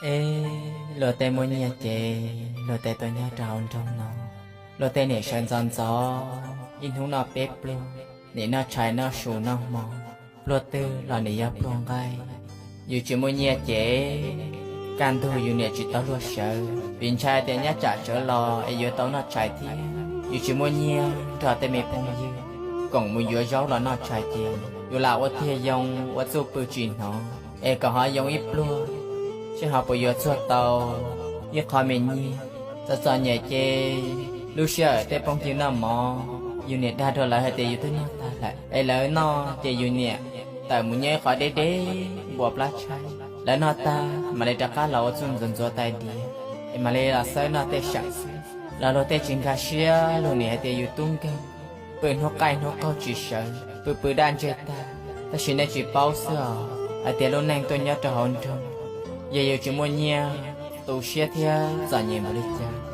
Es luag tej muaj nyiaj ces luag tej tuaj nyob rau hauv nroog no, luag tej niam sawv ntxov ntxov, ib hnub noj peb pluag, nim noj tshais noj su noj hmo, pluag twg los nim yog pluag nqaij. Yus tsis muaj nyiaj ces kaj ntug yus niam tsis tau luag sawv, vim ntshai tias nyab tsam sawv los es yuav tau noj tshais thiab. Yus tsis muaj nyiaj nrog tej me phooj ywg koom mus yuav zaub los noj tshais ces yus lam ua tiag yoo ua txuj pw tsis hnov, es kom ho yoo ib pluag seb ho puas yuav txuag tau ib qho me nyiaj. Txom txom nyem ces lub sij hawm tej phooj ywg noj mov, yus niam dag rau lawv hais tias yus twb noj tag lawm, es lawv noj ces yus niam tawm mus nyob ib qho deb deb npuas plab tshaib. Lawv noj tag mam li rov qab los ua txuj ntxuav ntxuav tais diav, es mam li los xawb noj tej sam xwb. Los luag tej tsis nkag siab, luag nim hais tias yus tub nkeeg, pw hnub qaij hnub qaug tsis sawv, pw pw daj ntseg tag. Tab sis nej tsis paub xwb os, hais tias lub neej tuaj nyob rau hauv nroog, yog yus tsis muaj nyiaj, tu siab thiab txom nyem npaum li cas.